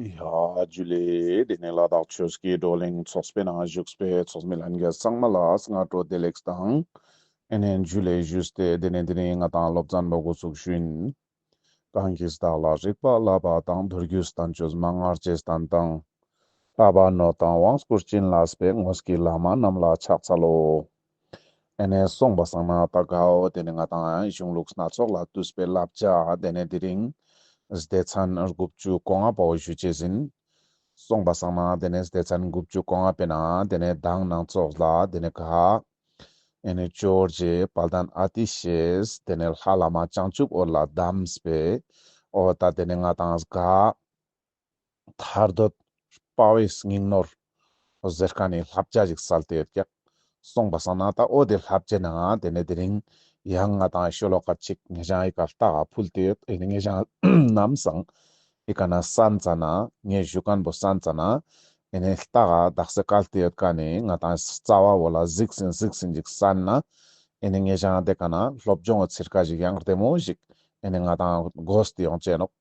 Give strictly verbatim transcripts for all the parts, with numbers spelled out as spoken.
ཡ་ཇུ་ལེ། དེ་ནས་ལ་དྭགས་ཆོས་ཀྱི་བགྲོ་གླེང་ཚོགས་པའི་ནང་བཞུགས་པའི་ཚོགས་མི་ལྷན་རྒྱས་ཚང་མ་ལ་སྔ་དྲོ་བདེ་ལེགས་དང་། ཨེ་ནས་ཇུ་ལེ་ཞུས་ཏེ་དེ་ནས་དེ་རིང་ང་དང་སློབ་ཚན་པོ་འགོ་ཚུགས་ཞུ་ཡིན། གང་གིས་བདག་ལ་རིག་པ་བསླབ་པ་དང་། མདོ་རྒྱུད་བསྟན་བཅོས་མན་ངག་རྗེས་བསྟན་དང་། ལྷག་པར་ནོད་དང་དབང་བསྐུར་བྱིན་རླབས་པའི། དངོས་ཀྱི་བླ་མ་རྣམས་ལ་ཕྱག་འཚལ་ལོ། ཨེ་ནས་སོང་པ་སང་ན་ད་གའོ་དེ་ནས་ང་དང་གཞུང་ལུགས་སྣ་ཚོགས་ལས་བཏུས་པའི་བསླབ་བྱ་དེ་ནས་དེ་རིང་སྡེ་ཚན་དགུ་བཅུ་གོ་ལྔ་པོ་ཞུ་ཅེས་ཡིན། སོང་པ་སང་ན་དེ་ནས་སྡེ་ཚན་དགུ་བཅུ་གོ་ལྔ་པའི་ནང་དེ་ནས་མདང་ནང་ཚོགས་ལ་དེ་ནས་ག་ཨེ་ནས་ཇོ་བོ་རྗེ་དཔལ་ལྡན་ཨ་ཏི་ཤས་དེ་ནས་ལྷ་བླ་མ་བྱང་ཆུབ་འོད་ལ་གདམས་པའི་འོ་ད་དེ་ནས་ང་དང་ག་ཐར་འདོད་དཔའ་བོའི་སྙིང་ནོར་ཟེར་མཁན་ནི་བསླབ་བྱ་ཞིག་སལ་ཏེ་ཡོད་ཀྱག། སོང་པ་སང་ན་ད་འོ་དེ་བསླབ་བྱའི་ནང་དེ་ནས་དེ་རིང་ཡང་ང་དང་ཤོ་ལོ་ཀ་གཅིག་ངེད་ཅག་ཨི་ཀ་ལྟ་ག་ཕུལ་ཏེ་ཡོད། ཨེ་ནི་ངེད་ཅག་ནམ་སང་ཨི་ཀ་ན་སན་ཙ་ན་ངས་ཞུ་མཁན་པོ་སན་ཙ་ན་ཨེ་ནི་ལྟ་ག་དག་ས་བཀལ་ཏེ་ཡོད་མཁན་ནི་ང་དང་རྩ་བ་བོ་ལ་གཟིགས་ཟིན་གཟིགས་ཟིན་ཅིག་སན་ན་ཨེ་ནི་ངེད་ཅག་དེ་ཀ་ན་སློབ་སྦྱོང་གི་ཚིར་ཁ་ཞིག་ཡང་བདེ་མོ་ཞིག་ཨེ་ནི་ང་དང་དགོས་ཏེ་ཡོང་ཅེས་ནོག།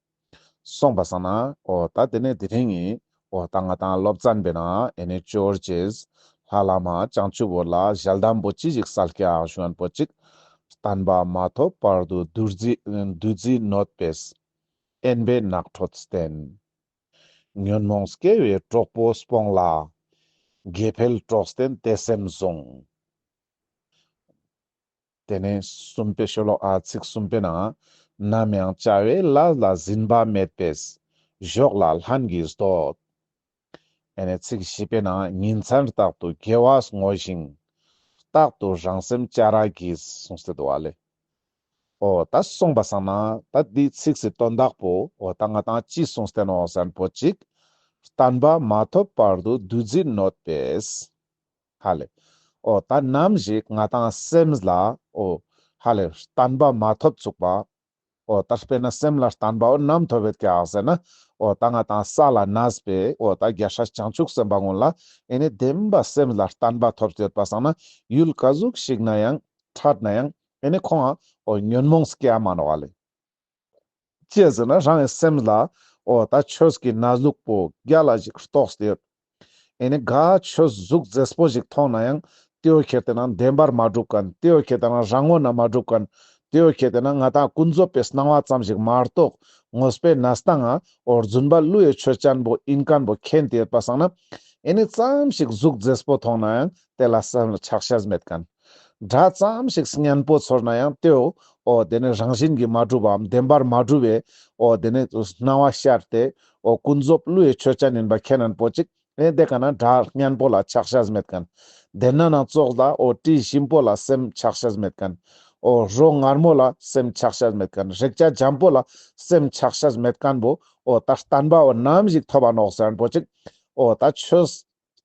སོང་པ་སང་ན་འོ་ད་དེ་ནས་དེ་རིང་ངི་འོ་ད་ང་དང་སློབ་ཚན་པའི་ནང་ཨེ་ནི་ཇོ་བོ་རྗེས་ལྷ་བླ་མ་བྱང་ཆུབ་འོད་ལ་ཞལ་གདམས་པོ་ཅི་ཞིག་སལ་ཀྱག་ཞུ་མཁན་པོ་ཅིག། བསྟན་པ་མ་ཐོབ་བར་དུ་བདུད་རྩི་བདུད་རྩི་གནོད་པས། དབེན་པའི་ནགས་ཁྲོད་བསྟེན། ཉོན་མོངས་སྐྱེ་བོའི་གྲོགས་པོ་སྤོངས་ལ། དགེ་འཕེལ་གྲོགས་བསྟེན་དད་སེམས་བཟུང་། དེ་ནས་གསུམ་པའི་ཤོ་ལོ་ཨ་ཚིག་གསུམ་པའི་ནང་། ནམ་ཡང་བྱ་བའི་ལས་ལ་ཟིན་པ་མེད་པས། གཞོགས་ལ་ལྷན་གྱིས་འདོད། ཨེ་ནས་ཚིག་བཞི་པའི་ནང་། ཉིན་མཚན་རྟག་ཏུ་དགེ་བ་བསྔོ་ཞིང་། རྟག་ཏུ་རང་སེམས་བྱ་ར་གྱིས། གསུངས་ཏེ་འདུག་ཨ་ལེ། འོ་ད་སོང་པ་སང་ན་ད་འདི་ཚིག་སི་དོན་དག་པོ་འོ་ད་ང་དང་ཅི་གསུངས་ཏེ་ནོག་ཟེར་མཁན་པོ་ཅིག། བསྟན་པ་མ་ཐོབ་བར་དུ་བདུད་རྩི་གནོད་པས། ཧ་ལེ། འོ་ད་ནམ་ཞིག་ང་དང་སེམས་ལ་འོ་ཧ་ལེ་བསྟན་པ་མ་ཐོབ་ཚུགས་པ། འོ་ད་དཔེར་ན་སེམས་ལ་བསྟན་པ་འོ་ནམ་ཐོབ་ཡོད་ཀྱག་ཟེར་ན། འོ་ད་ང་དང་ས་ལ་གནས་པའི་འོ་ད་རྒྱལ་སྲས་བྱང་ཆུབ་སེམས་དཔའ་ཀུན་ལ་ཨེ་ནི་བདེན་པ་སེམས་ལ་བསྟན་པ་ཐོབ་སྟེ་ཡོད་པ་སང་ན་ཡུལ་ག་ཟུག་ཞིག་ན་ཡང་ཕྲད་ན་ཡང་ཨེ་ནི་ཁོང་ང་འོ་ཉོན་མོངས་སྐྱེ་ཡ་མ་ནོག་ཨ་ལེ། ཅི་ཟེར་ན་རང་གི་སེམས་ལ་འོ་ད་ཆོས་ཀྱི་གནས་ལུགས་པོ་རྒྱ་ལ་ཞིག་རྟོགས་ཏེ་ཡོད། ཨེ་ནི་ག་ཆོས་གཟུགས་མཛེས་པོ་ཞིག་མཐོང་ན་ཡང་དེ་བོ་ཁྱེར་ཏེ་ན་བདེན་པར་མ་གྲུབ་མཁན། དེ་བོ་ཁྱེར་ཏེ་ན་རང་ངོ་ན་མ་གྲུབ་མཁན། དེ་བོ་ཁྱེར་ཏེ་ན་ང་དང་ཀུན་རྫོབ་པའི་སྣང་བ་ཙམ་ཞིག་མ་གཏོགས་དངོས་པོའི་གནས་སྟངས་ང་འོ་རྫུན་པ་བློ་ཡི་ཆོས་ཅན་པོ་ཡིན་མཁན་པོ་མཁྱེན་ཏེ་ཡོད་པ་སང་ན། ཨེ་ནི་ཙམ་ཞིག་གཟུགས་མཛེས་པོ་མཐོང་ན་ཡང་དེ་ལ་སེམས་ལ་ཆགས་ཤས་མེད་མཁན། སྒྲ་ཙམ་ཞིག་སྙན་པོ་ཚོར་ན་ཡང་དེ་བོ་འོ་དེ་ནི་རང་བཞིན་གྱིས་མ་གྲུབ་པའམ་བདེན་པར་མ་གྲུབ་པའི་འོ་དེ་ནི་སྣང་བ་ཤར་ཏེ་འོ་ཀུན་རྫོབ་བློ་ཡི་ཆོས་ཅན་ཡིན་པ་མཁྱེན་མཁན་པོ་ཅིག། ཨེ་དེ་ཀ་ན་སྒྲ་སྙན་པོ་ལ་ཆགས་ཤས་མེད་མཁན། དེ་ན་ནང་ཙོགས་ལ་འོ་དྲི་ཞིམ་པོ་ལ་སེམས་ཆགས་ཤས་མེད་མཁན། འོ་རོ་མངར་མོ་ལ་སེམས་ཆགས་ཤས་མེད་མཁན། རེག་བྱ་འཇམ་པོ་ལ་སེམས་ཆགས་ཤས་མེད་མཁན་པོ་འོ་ད་བསྟན་པ་འོ་ནམ་ཞིག་ཐོབ་པ་ནོག་ཟེར་མཁན་པོ་ཅིག། འོ་ད་ཆོས་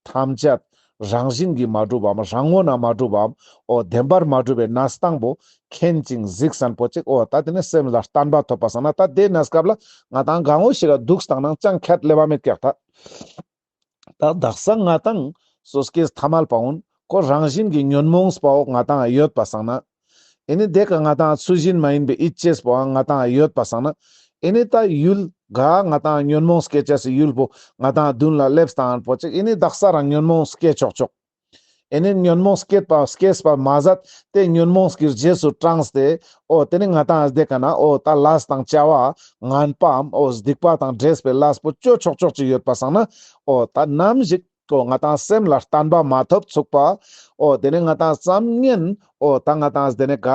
ཐམས་ཅད་རང་བཞིན་གྱིས་མ་གྲུབ་པའམ་རང་ངོ་ན་མ་གྲུབ་པའམ་འོ་བདེན་པར་མ་གྲུབ་པའི་གནས་སྟངས་པོ་མཁྱེན་ཅིང་གཟིགས་མཁན་པོ་ཅིག། འོ་ད་དེ་ནི་སེམས་ལ་བསྟན་པ་ཐོབ་པ་སང་ན་ད་དེ་གནས་སྐབས་ལ་ང་དང་གང་བོ་ཞིག་ག་འདུག་སྟངས་ནང་ཅང་ཁྱད་ལེ་བ་མེད་ཀྱག་ད། ད་དག་ས་ང་དང་སོ་སྐྱེས་ཐ་མལ་པ་ཀུན་ཁོ་རང་བཞིན་གྱིས་ཉོན་མོངས་པ་བོ་ང་དང་ཡོད་པ་སང་ན། ཨེ་ནི་དེ་ཀ་ང་དང་ཚུལ་བཞིན་མ་ཡིན་པའི་ཡིད་ཆེས་པོའང་ང་དང་ཡོད་པ་སང་ན། ཨེ་ནི་ད་ཡུལ་ག་ང་དང་ཉོན་མོངས་སྐྱེ་ཅེས་སི་ཡུལ་པོ་ང་དང་མདུན་ལ་སླེབས་སྟངས་པོ་ཅིག། ཨེ་ནི་དག་ས་རང་ཉོན་མོངས་སྐྱེ་ཆོག་ཆོག། ཨེ་ནི་ཉོན་མོངས་སྐྱེས་པ་སྐྱེས་པ་མ་ཟད་དེ་ཉོན་མོངས་ཀྱི་རྗེས་སུ་འབྲངས་ཏེ་འོ་དེ་ནི་ང་དང་དེ་ཀ་ན་འོ་ད་ལས་དང་བྱ་བ་ངན་པའམ་འོ་སྡིག་པ་དང་འདྲེས་པའི་ལས་པོ་ཅོ་ཆོག་ཆོག་ཅིག་ཡོད་པ་སང་ན། འོ་ད་ནམ་ཞིག་འོ་ང་དང་སེམས་ལ་བརྟན་པ་མ་ཐོབ་ཚུགས་པ། འོ་དེ་ནས་ང་དང་ཙམ་ཉན་འོ་ད་ང་དང་དེ་ནས་ག་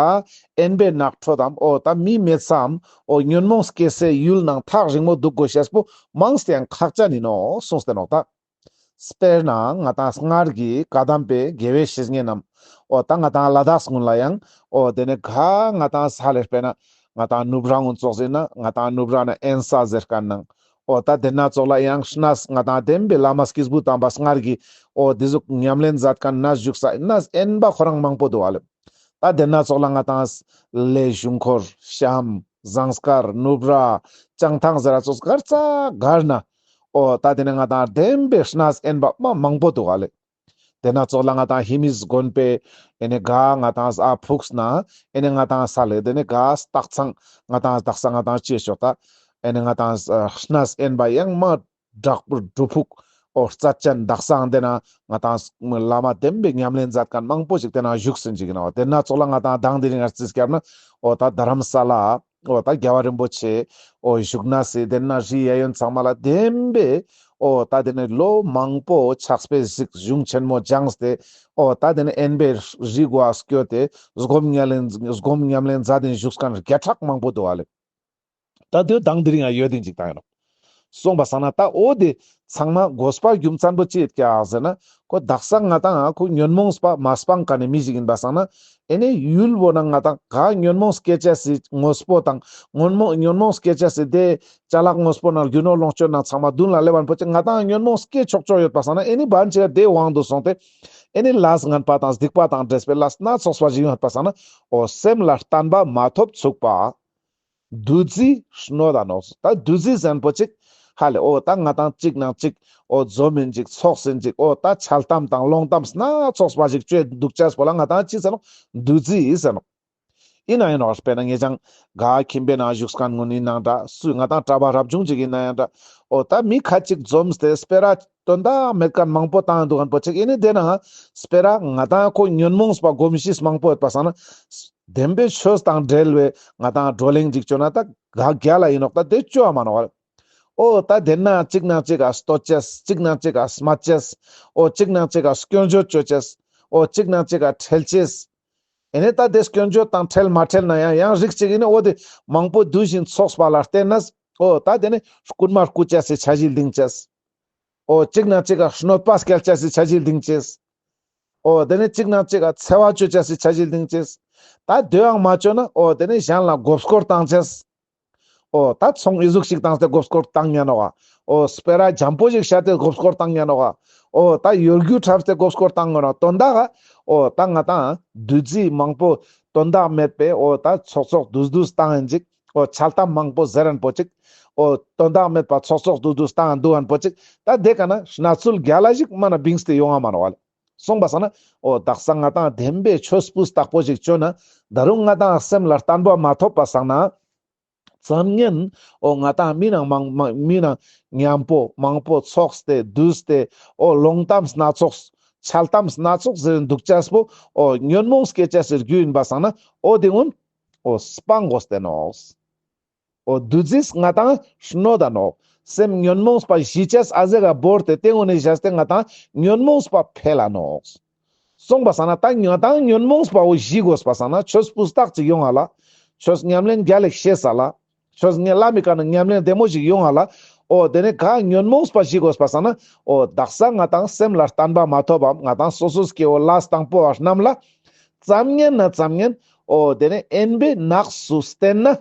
དབེན་པའི་ནགས་ཁྲོད་དམ་འོ་ད་མི་མེད་སའམ་འོ་ཉོན་མོངས་སྐྱེ་སའི་ཡུལ་ནང་ཐག་རིང་མོ་འདུག་དགོས་ཤེས་པོ་མང་སྟེ་ཡང་ཁག་ཅན་ཡིན་ནོག་གསུངས་ཏེ་ནོག་ད། དཔེར་ན་ང་དང་སྔར་གྱི་བཀའ་གདམས་པའི་དགེ་བའི་བཤེས་གཉེན་ནམ་འོ་ད་ང་དང་ལ་དྭགས་ཀུན་ལ་ཡང་འོ་དེ་ནས་ག་ང་དང་ས་ལེར་དཔེར་ན་ང་དང་ནུབ་ར་ངོ་ཙོགས་ཟེར་ན་ང་དང་ནུབ་ར་ན་ཨེན་ས་ཟེར་མཁན་ནང་། འོ་ད་དེ་ན་ཙོགས་ལ་ཡང་གནས་ང་དང་བདེན་པའི་བླ་མ་སྐྱེས་བུ་དམ་པ་སྔར་གྱི་འོ་དེ་ཟུག་ཉམས་ལེན་མཛད་མཁན་གནས་བཞུགས་ས་གནས་དབེན་པ་ཁོ་རང་མང་པོ་འདུག་ཨ་ལེ། ད་དེ་ན་ཙོགས་ལ་ང་དང་ལས་གཞུང་འཁོར་གཤམ་ཟངས་དཀར་ནུབ་ར་བྱང་ཐང་ཟེར་ར་ཙོགས་གར་ཙ་གར་ན་འོ་ད་དེ་ནས་ང་དང་བདེན་པའི་གནས་དབེན་པ་མ་མང་པོ་འདུག་ཨ་ལེ། དེ་ན་ཙོགས་ལ་ང་དང་ཧེ་མིས་དགོན་པའི་ཨེ་ནི་ག་ང་དང་ཨ་ཕུགས་ན་ཨེ་ནི་ང་དང་ས་ལེ་དེ་ནི་ག་སྟག་ཚང་ང་དང་དག་ས་ང་དང་ཅེས་ཤོག་ད་ཨེ་ནི་ང་དང་གནས་དབེན་པ་ཡང་མ་ དྲག་པོ་སྒྲུབ་ཕུག་འོ་རྩ་ཅན་དག་སང་དེ་ན་ང་ཏང་བླ་མ་བདེན་པའི་ཉམས་ལེན་མཛད་མཁན་མང་པོ་ཞིག་དེ་ན་བཞུགས་ཟིན་ཅིག་ཡིན་ནོག། དེ་ན་ཙོགས་ལ་ང་ཏང་དང་དེ་རིང་ང་རྩིས་བརྒྱབ་ན་འོ་ད་རྡ་རམ་ས་ལ་འོ་ད་རྒྱལ་བ་རིན་པོ་ཆེ་འོ་བཞུགས་ན་སི་དེ་ན་རི་གཡས་གཡོན་ཚང་མ་ལ་བདེན་པའི་འོ་ད་དེ་ནས་ལོ་མང་པོ་ཕྱག་དཔེ་གཟིགས་གཞུང་ཆེན་མོ་སྦྱངས་ཏེ་འོ་ད་དེ་ནས་དབེན་པའི་རི་གུ་སྐྱོད་དེ་སྒོམ་ཉམས་ལེན་སྒོམ་ཉམས་ལེན་མཛད་དེ་བཞུགས་མཁན་བརྒྱ་ཕྲག་མང་པོ་འདུག་ཨ་ལེ། ད་དེ་དང་དེ་རིང་ཡང་ཡོད་དེ་ཅིག་ད་ཡིན་ནོག། སོང་པ་སང་ན་ད་འོ་དེ་ཚང་མ་དགོས་པ་རྒྱུ་མཚན་པོ་ཅི་ཡོད་ཀྱག་ཟེར་ན། ཁོ་དག་ས་ང་ཏང་ཁོ་ཉོན་མོངས་པ་མ་སྤང་མཁན་ནི་མི་ཞིག་ཡིན་པ་སང་ན། ཨེ་ནི་ཡུལ་བོ་ན་ང་ཏང་ག་ཉོན་མོངས་སྐྱེ་ཅེས་སི་དངོས་པོ་དང་ཉོན་མོངས་ཉོན་མོངས་སྐྱེ་ཅེས་སི་དེ་ཅ་ལག་དངོས་པོ་ན་རྒྱུ་ནོར་ལོངས་སྤྱོད་ན་ཚང་མ་མདུན་ལ་སླེབས་པ་ན་པོ་ཅིག་ང་ཏང་ཉོན་མོངས་སྐྱེ་ཆོག་ཆོག་ཡོད་པ་སང་ན། ཨེ་ནི་བར་ཅིག་དེ་དབང་དུ་སོང་སྟེ་ཨེ་ནི་ལས་ངན་པ་དང་སྡིག་པ་དང་འདྲེས་པའི་ལས་སྣ་ཚོགས་པ་ཞིག་ཡོང་ཡོད་པ་སང་ན། འོ་སེམས་ལ་བརྟན་པ་མ་ཐོབ་ཚུགས་པ། འདུ་འཛི་གནོད་ད་ནོག། ད་འདུ་འཛི་ཟེར་མཁན་པོ་ཅིག་ཧ་ལེ་འོ་ད་ང་ཏང་གཅིག་ནང་གཅིག་འོ་འཛོམས་ཡིན་ཅིག་ཚོགས་ཡིན་ཅིག་འོ་ད་འཆལ་གཏམ་དང་སློང་གཏམ་སྣ་ཚོགས་པ་ཞིག་བཅོས་འདུག་ཅེས་པོ་ལ་ང་ཏང་ཅི་ཟེར་ནོག། འདུ་འཛི་ཟེར་ནོག། ཡིན་ན་ཡིན་ནོག། དཔེར་ན་ངེད་ཅག་ག་ཁྱིམ་པའི་ནང་བཞུགས་མཁན་ངོ་ནི་ནང་འདྲ་སུ་ང་ཏང་གྲྭ་པ་རབ་བྱུང་ཅིག་ཡིན་ན་ཡང་འདྲ། འོ་ད་མི་ཁ་ཅིག་འཛོམས་ཏེ་སྤེ་ར་དོན་དག་མེད་མཁན་མང་པོ་བཏང་འདུག་མཁན་པོ་ཅིག་ཡིན་ནི་དེ་ན་སྤེ་ར་ང་ཏང་ཁོ་ཉོན་མོངས་པ་གོམས་གཤིས་མང་པོ་ཡོད་པ་སང་ན། བདེན་པའི་ཆོས་དང་འབྲེལ་བའི་ང་ཏང་བགྲོ་གླེང་ཅིག་བཅོ་ན་ད་ག་རྒྱལ་ལ་ཡིན་ནོག། ད་དེ་བཅོ་བ་མ་ནོག་བ། འོ་ད་དེ་ན་གཅིག་ནང་གཅིག་ག་བསྟོད་ཅེས། གཅིག་ནང་གཅིག་ག་སྨད་ཅེས། འོ་གཅིག་ནང་གཅིག་ག་སྐྱོན་བརྗོད་བཅོ་ཅེས། འོ་གཅིག་ནང་གཅིག་ག་ཁྲེལ་ཅེས། ཨེ་ནས་ད་དེ་སྐྱོན་བརྗོད་དང་ཁྲེལ་མ་ཁྲེལ་ན་ཡང་ཡང་རིགས་གཅིག་ཡིན་ནི་འོ་དེ་མང་པོ་འདུ་ཞིང་ཚོགས་པ་ལ་བརྟེན་ནས། འོ་ད་དེ་ནི་རྐུན་མ་རྐུ་ཅེས་སི་འཆར་གཞི་བཏིང་ཅེས། འོ་གཅིག་ནང་གཅིག་ག་གནོད་པ་སྐྱེལ་ཅེས་སི་འཆར་གཞི་བཏིང་ཅེས། འོ་དེ་ནི་གཅིག་ནང་གཅིག་ག་འཚེ་བ་བཅོ་ཅེས་སི་འཆར་གཞི་བཏིང་ཅེས། ད་དེའང་མ་བཅོ་ན་འོ་དེ་ནི་གཞན་ལ་མགོ་སྐོར་བཏང་ཅེས། འོ་ད་ཚོང་ཨི་ཟུག་ཞིག་བཏང་སྟེ་མགོ་སྐོར་བཏང་ཉན་ནོག་ག། འོ་སྤེ་ར་འཇམ་པོ་ཞིག་བཤད་དེ་མགོ་སྐོར་བཏང་ཉན་ནོག་ག། འོ་ད་གཡོ་སྒྱུ་འཁྲབ་སྟེ་མགོ་སྐོར་བཏང་ཉན་ནོག། དོན་དག་ག་འོ་ད་ང་ཏང་འདུ་འཛི་མང་པོ་དོན་དག་མེད་པའི་འོ་ད་ཚོགས་ཚོགས་འདུས་འདུས་བཏང་ཡིན་ཅིག། འོ་འཆལ་གཏམ་མང་པོ་ཟེར་ཡིན་པོ་ཅིག། འོ་དོན་དག་མེད་པ་ཚོགས་ཚོགས་འདུས་འདུས་བཏང་འདུག་ཡིན་པོ་ཅིག། ད་དེ་ཀ་ན་གནས་ཚུལ་རྒྱལ་ལ་ཞིག་མ་ན་བིངས་ཏེ་ཡོང་ང་མ་ནོག་བ་ལེ། སོང་པ་སང་ན་འོ་དག་ས་ང་ཏང་བདེན་པའི་ཆོས་སྤུས་དག་པོ་ཞིག་བཅོ་ན། ད་རུང་ང་ཏང་སེམས་ལ་བརྟན་པ་མ་ཐོབ་པ་སང་ན། ཙམ་ཉན། འོ་ང་ཏང་མི་ནང་མང་མང་མི་ནང་མཉམ་པོ་མང་པོ་ཚོགས་ཏེ་འདུས་ཏེ། འོ་སློང་གཏམ་སྣ་ཚོགས་འཆལ་གཏམ་སྣ་ཚོགས་ཟེར་འདུག་ཅེས་པོ། འོ་ཉོན་མོངས་སྐྱེ་ཅེས་སི་རྒྱུ་ཡིན་པ་སང་ན། འོ་དེ་ཀུན་འོ་སྤང་དགོས་ཏེ་ནོག། འོ་འདུ་འཛིས་ང་ཏང་གནོད་ད་ནོག། སེམས་ཉོན་མོངས་པ་ཞི་ཅེས་ཨ་ཟེ་ག་བོར་ཏེ་དེ་ཀུན་ནི་བཞག་སྟེ་ང་ཏང་ཉོན་མོངས་པ་འཕེལ་ལ་ནོག། སོང་པ་སང་ན་ད་ང་ཏང་ཉོན་མོངས་པ་བོ་ཞི་དགོས་པ་སང་ན་ཆོས་སྤུས་དག་ཅིག་ཡོང་ང་ལ། ཆོས་ཉམས་ལེན་རྒྱལ་ལ་ཤེས་ས་ལ། ཆོས་ཉན་ལ་མི་ཀ་ན་ཉམས་ལེན་བདེ་མོ་ཞིག་ཡོང་ང་ལ། འོ་དེ་ནས་ག་ཉོན་མོངས་པ་ཞི་དགོས་པ་སང་ན། འོ་དག་ས་ང་ཏང་སེམས་ལ་བརྟན་པ་མ་ཐོབ་བམ་ང་ཏང་སོ་སོ་སྐྱེ་བོ་ལས་དང་པོ་བ་རྣམས་ལ། ཙམ་ཉན་ན་ཙམ་ཉན། འོ་དེ་ནས་དབེན་པའི་ནགས་སུ་བསྟེན་ན།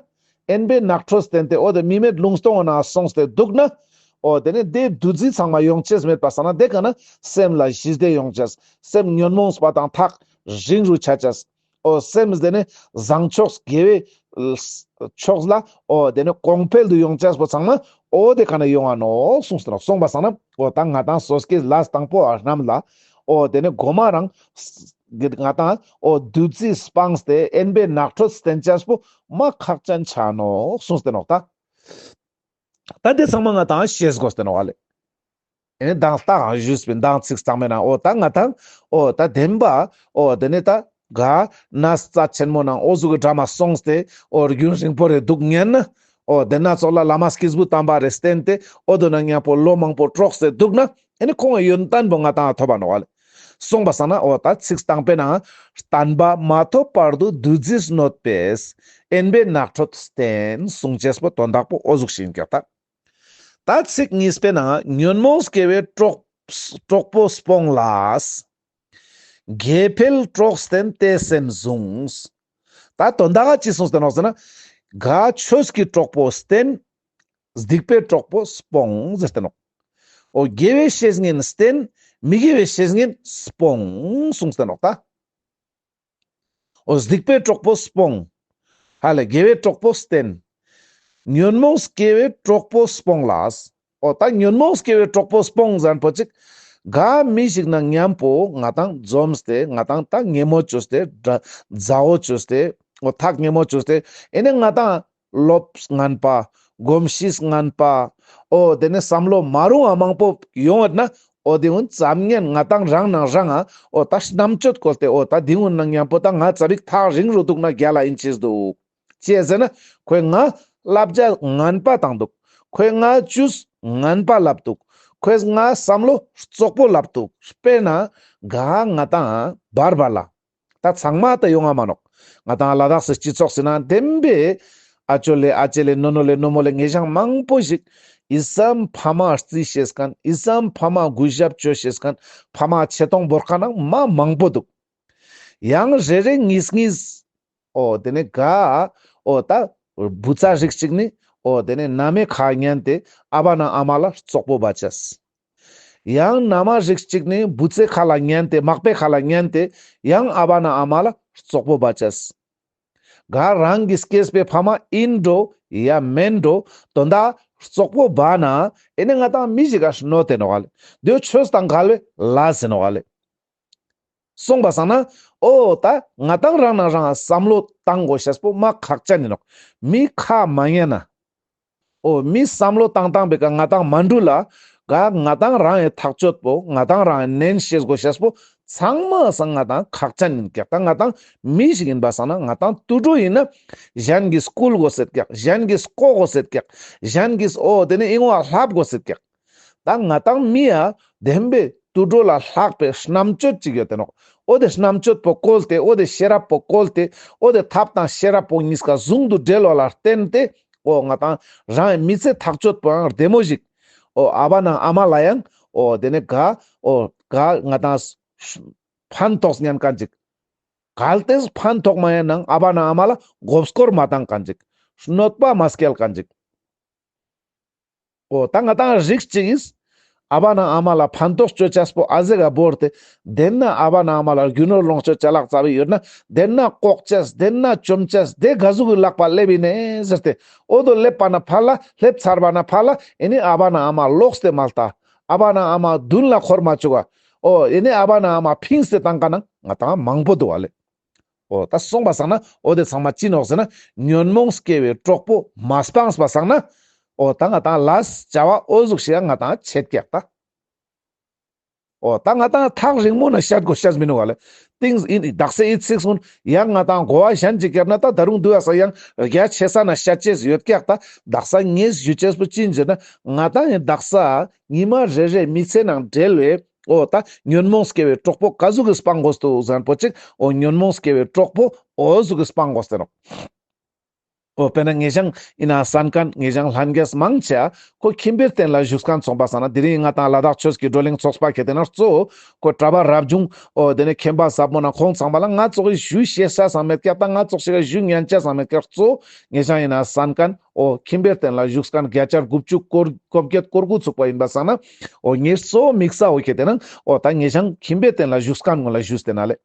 དབེན་པའི་ནགས་ཁྲོད་བསྟེན་ཏེ་འོ་དེ་མི་མེད་ལུང་སྟོང་ན་སོང་སྟེ་འདུག་ན། འོ་དེ་ནས་དེ་འདུ་འཛི་ཚང་མ་ཡོང་ཅེས་མེད་པ་སང་ན་དེ་ཀ་ན་སེམས་ལ་ཞི་བདེ་ཡོང་ཅེས། སེམས་ཉོན་མོངས་པ་དང་ཐག་རིང་རུ་ཆ་ཅེས། འོ་སེམས་དེ་ནས་བཟང་ཕྱོགས་དགེ་བའི་ཕྱོགས་ལ་འོ་དེ་ནས་གོང་འཕེལ་དུ་ཡོང་ཅེས་པོ་ཚང་མ་འོ་དེ་ཀ་ན་ཡོང་ང་ནོག་གསུངས་ཏེ་ནོག། སོང་པ་སང་ན་འོ་ད་ང་ཏང་སོ་སྐྱེ་ལས་དང་པོ་བ་རྣམས་ལ་འོ་དེ་ནས་གོ་མ་རང་ང་ཏང་འོ་འདུ་འཛི་སྤངས་ཏེ་དབེན་པའི་ནགས་ཁྲོད་བསྟེན་ཅེས་པོ་མ་ཁག་ཅན་ཆ་ནོག་གསུངས་ཏེ་ནོག་ད། ད་དེ་ཚང་མ་ང་ཏང་ཤེས་དགོས་ཏེ་ནོག་ཨ་ལེ། ཨེ་ནི་མདང་ལྟ་གང་ཞུས་པའི་མདང་ཚིག་ཚང་མའི་ནང་འོ་ད་ང་ཏང་འོ་ད་བདེན་པ་འོ་དེ་ནས་ད་ག་ན་རྩ་ཆེན་མོ་ནང་འོ་ཟུག་གི་འདྲ་མ་སོང་སྟེ་འོ་རྒྱུན་རིང་པོ་རེ་འདུག་ཉན་ན། འོ་དེ་ན་ཙོགས་ལ་བླ་མ་སྐྱེས་བུ་དམ་པ་རེ་བསྟེན་ཏེ་འོ་དོ་ན་མཉམ་པོ་ལོ་མང་པོ་འགྲོགས་ཏེ་འདུག་ན། ཨེ་ནི་ཁོང་གི་ཡོན་ཏན་པོ་ང་ཏང་ཐོབ་པ་ནོག་ཨ་ལེ། སོང་པ་སང་ན་འོ་ད་ཚིག་དང་པོའི་ནང་བརྟན་པ་མ་ཐོབ་བར་དུ་འདུ་འཛིས་གནོད་པས་དབེན་པའི་ནགས་ཁྲོད་བསྟེན་གསུང་ཅེས་པོ་དོན་དག་པོ་འོ་ཟུག་ཞིག་ཡིན་ཀྱག་ད། ད་ཚིག་གཉིས་པའི་ནང་ཉོན་མོངས་སྐྱེ་བོའི་གྲོགས་གྲོགས་པོ་སྤོང་ལ། དགེ་འཕེལ་གྲོགས་བསྟེན་དེ་སེམས་བཟུང་། ད་དོན་དག་ག་ཅི་གསུངས་ཏེ་ནོག་ཟེར་ན། ག་ཆོས་ཀྱི་གྲོགས་པོ་བསྟེན། སྡིག་པའི་གྲོགས་པོ་སྤོང་ཟེར་ཏེ་ནོག། འོ་དགེ་བའི་བཤེས་གཉེན་བསྟེན། མི་དགེ་བའི་བཤེས་གཉེན་སྤོང་གསུངས་ཏེ་ནོག་ད། འོ་སྡིག་པའི་གྲོགས་པོ་སྤོང་། ཧ་ལས་དགེ་བའི་གྲོགས་པོ་བསྟེན། ཉོན་མོངས་སྐྱེ་བོའི་གྲོགས་པོ་སྤོང་ལ། འོ་ད་ཉོན་མོངས་སྐྱེ་བོའི་གྲོགས་པོ་སྤོང་ཟེར་མཁན་པོ་ཅིག། ག་མི་ཞིག་ན་མཉམ་པོ་ང་ཏང་འཛོམས་ཏེ་ང་ཏང་ད་ཉེ་མོ་བཅོས་ཏེ་མཛའ་བོ་བཅོས་ཏེ་འོ་ཐག་ཉེ་མོ་བཅོས་ཏེ་ཨེ་ནས་ང་ཏང་སློབ་ངན་པ་ གོམས་གཤིས་ངན་པ། འོ་དེ་ནས་བསམ་བློ་མ་རུང་བ་མང་པོ་ཡོང་བ་ན། འོ་དེ་ཀུན་ཙམ་ཉན་ང་ཏང་རང་ནང་རང་ང་འོ་ད་རྣམ་དཔྱོད་བཀོལ་ཏེ་འོ་ད་དེ་ཀུན་ནང་མཉམ་པོ་ད་ང་ཙ་པིག་ཐག་རིང་རུ་འདུག་ན་རྒྱལ་ལ་ཨིན་ཅེས་འདུག་ཅི་ཟེར་ན་ཁོས་ང་བསླབ་བྱ་ངན་པ་བཏང་འདུག་ཁོས་ང་ཅུས་ངན་པ་ལབ་འདུག་ཁོས་ང་བསམ་བློ་རྩོག་པོ་ལབ་འདུག་དཔེར་ན་ག་ང་ཏང་བར་བར་ལ། ད་ཚང་མ་ད་ཡོང་ང་མ་ནོག་ང་ཏང་ལ་དྭགས་སི་སྤྱི་ཚོགས་སི་ནང་བདེན་པའི་ཨ་ཅོ་ལེ་ཨ་ཅེ་ལེ་ནོ་ནོ་ལེ་ནོ་མོ་ལེ་ངེ་ཞང་མང་པོ་ཞིག་ཨི་ཙམ་ཕ་མ་རྩིས་ཤེས་མཁན། ཨི་ཙམ་ཕ་མ་གུས་ཞབས་ཅོ་ཤེས་མཁན། ཕ་མ་ཆེ་མཐོང་བོར་མཁན་ནང་མ་མང་པོ་འདུག་ཡང་རེ་རེ་གཉིས་གཉིས། འོ་དེ་ནས་ག་འོ་ད་བུ་ཚ་རིགས་གཅིག་ནི་འོ་དེ་ནས་མནའ་མའི་ཁ་ཉན་ཏེ་ཨ་བ་ན་ཨ་མ་ལ་རྩོག་པོ་བ་ཅེས། ཡང་མནའ་མ་རིགས་གཅིག་ནི་བུ་ཚའི་ཁ་ལ་ཉན་ཏེ་མག་པའི་ཁ་ལ་ཉན་ཏེ་ཡང་ཨ་བ་ན་ཨ་མ་ལ་རྩོག་པོ་བ་ཅེས། ག་རང་གི་སྐྱེས་པའི་ཕ་མ་ཨིན་འགྲོ་ཡ་མེན་འགྲོ་དོན་དག་རྩོག་པོ་བ་ན་ཨེ་ནི་ང་ཏང་མི་ཞིག་ག་གནོད་དེ་ནོག་ལེ། དེ་ཆོས་དང་འགལ་བའི་ལས་ཟེར་ནོག་ལེ། སོང་པ་སང་ན་འོ་ད་ང་ཏང་རང་ནང་རང་བསམ་བློ་བཏང་དགོས་ཤེས་པོ་མ་ཁག་ཅན་ཨིན་ནོག་མི་ཁ་མ་ཉན་ན། འོ་མི་བསམ་བློ་བཏང་བཏང་པའི་ཀ་ང་ཏང་མ་འགྲུལ་ལ། ག་ང་ཏང་རང་ཡི་ཐག་གཅོད་པོ་ང་ཏང་རང་ནན་ཤེས་དགོས་ཤེས་པོ་ཚང་མ་སང་ང་ཏང་ཁག་ཅན་ཨིན་ཀྱག་ད་ང་ཏང་མི་ཞིག་ཨིན་པ་སང་ན་ང་ཏང་དུད་འགྲོ་ཨིན་ན་གཞན་གྱིས་སྐུལ་དགོས་ཟེར་ཀྱག་གཞན་གྱིས་བསྐོ་དགོས་ཟེར་ཀྱག་གཞན་གྱིས་འོ་དེ་ནས་ཨིན་བ་ལྷབ་དགོས་ཟེར་ཀྱག་ད་ང་ཏང་མི་ཡ་བདེན་པའི་དུད་འགྲོ་ལ་ལྷག་པའི་རྣམ་དཔྱོད་ཅིག་ཡོད་དེ་ནོག་འོ་དེ་རྣམ་དཔྱོད་པོ་བཀོལ་ཏེ་འོ་དེ་ཤེས་རབ་པོ་བཀོལ་ཏེ་འོ་དེ་ཐབས་དང་ཤེས་རབ་པོ་གཉིས་ཀ་ཟུང་དུ་འབྲེལ་བ་ལ་བརྟེན་ཏེ་འོ་ང་ཏང་རང་མི་ཚེ་ཐག་གཅོད་པོའང་བདེ་མོ་ཞིག་འོ་ཨ་བ་ན་ཨ་མ་ལ་ཡང་འོ་དེ་ནས་ག་འོ་ག་ང་ཏང་ཕན་ཐོགས་ཉན་མཁན་ཅིག་གལ་ཏེ་ཕན་ཐོགས་མ་ཉན་ནའང་ཨ་བ་ན་ཨ་མ་ལ་མགོ་སྐོར་མ་བཏང་མཁན་ཅིག་གནོད་པ་མ་སྐྱེལ་མཁན་ཅིག་འོ་ད་ང་ཏང་རིགས་གཅིག་གིས་ཨ་བ་ན་ཨ་མ་ལ་ཕན་ཐོགས་ཅོ་ཅེས་པོ་ཨ་ཟེ་ག་བོར་ཏེ་དེན་ན་ཨ་བ་ན་ཨ་མ་ལ་རྒྱུ་ནོར་ལོངས་སྤྱོད་ཅ་ལག་ཙ་བི་ཡོད་ན་དེན་ན་ལྐོག་ཅེས་དེན་ན་བཅོམ་ཅེས་དེ་ག་ཟུག་གི་ལག་པ་སླེབས་ཨིན་ནེ་ཟེར་ཏེ་འོ་དོ་སླེབས་པ་ན་ཕར་ལ་སླེབས་ཚར་བ་ན་ཕར་ལ་ཨེ་ནི་ཨ་བ་ན་ཨ་མ་ལོགས་ཏེ་མ་ལྟ་ཨ་བ་ན་ཨ་མ་མདུན་ལ་འཁོར་མ་བཅུག་ག་འོ་ཨེ་ནི་ཨ་བ་ན་ཨ་མ་ཕིངས་ཏེ་བཏང་མཁན་ནང་ང་ཏང་མང་པོ་འདུག་ག་ལེ། འོ་ད་སོང་པ་སང་ན་འོ་དེ་ཚང་མ་ཅི་ནོག་ཟེར་ན་ཉོན་མོངས་སྐྱེ་བའི་གྲོགས་པོ་མ་སྤངས་པ་སང་ན་འོ་ད་ང་ཏང་ལས་བྱ་བ་འོ་ཟུག་ཞིག་ང་ཏང་ཆད་ཀྱག་ད། འོ་ད་ང་ཏང་ཐག་རིང་མོ་ན་བཤད་དགོས་ཤེས་མི་ནུག་ག་ལེ། ཏིང་ཨིན་དག་ས་ཨི་ཚིག་སུན་ཡང་ང་ཏང་གོ་བ་གཞན་ཅིག་བརྒྱབ་ན་ད་ད་རུང་དུ་ཡ་ས་ཡང་རྒྱ་ཆེ་ས་ན་བཤད་ཅེས་ཡོད་ཀྱག་ད། དག་ས་ངས་ཞུ་ཅེས་པོ་ཅི་ཨིན་ཟེར་ན་ང་ཏང་ཨིན་དག་ས་ཉི་མ་རེ་རེ་མི་ཚེ་ནང་འབྲེལ་བའི་འོ་ད་ཉོན་མོངས་སྐྱེ་བའི་གྲོགས་པོ་ག་ཟུག་གི་སྤང་དགོས་འདུག་ཟེར་ན་པོ་ཅིག་འོ་ཉོན་མོངས་སྐྱེ་བའི་གྲོགས་པོ་འོ་ཟུག་གི་སྤང་དགོས་ཟེར་ནོག་འོ་དཔེར་ན་ངེ་ཞང་ཨིན་ན་སན་མཁན་ངེ་ཞང་ལྷན་རྒྱས་མང་ཆེ་ཁོ་ཁྱིམ་པའི་རྟེན་ལ་བཞུགས་མཁན་སོང་པ་སང་ན་དེ་རིང་ང་ཏང་ལ་དྭགས་ཆོས་ཀྱི་བགྲོ་གླེང་ཚོགས་པ་ཁེ་ཏེ་ན་གཙོ་བོ་ཁོ་གྲྭ་པ་རབ་བྱུང་འོ་དེ་ནས་མཁན་པ་ཟབ་མོ་ན་ཁོང་ཚང་མ་ལ་ང་ཙོགས་ཞུ་ཤེས་ས་སང་མེད་ཀྱག་ད་ང་ཙོགས་ཤིག་ཞུ་ཉན་ཆ་སང་མེད་ཀྱག་གཙོ་བོ་ངེ་ཞང་ཨིན་ན་སན་མཁན། འོ་ཁྱིམ་པའི་རྟེན་ལ་བཞུགས་མཁན་བརྒྱ་ཆ་དགུ་བཅུ་སྐོར་གོ་བརྒྱད་སྐོར་དགུ་ཚུགས་པ་ཡིན་པ་སང་ན། འོ་ངའི་གཙོ་བོ་དམིགས་ས་འོ་ཁེ་ཏེ་ན་འོ་ད་ངེ་ཞང་ཁྱིམ་པའི་རྟེན་ལ་བཞུགས་མཁན་ངོ་ལ་ཞུས་ཏེ་ན་ལེ།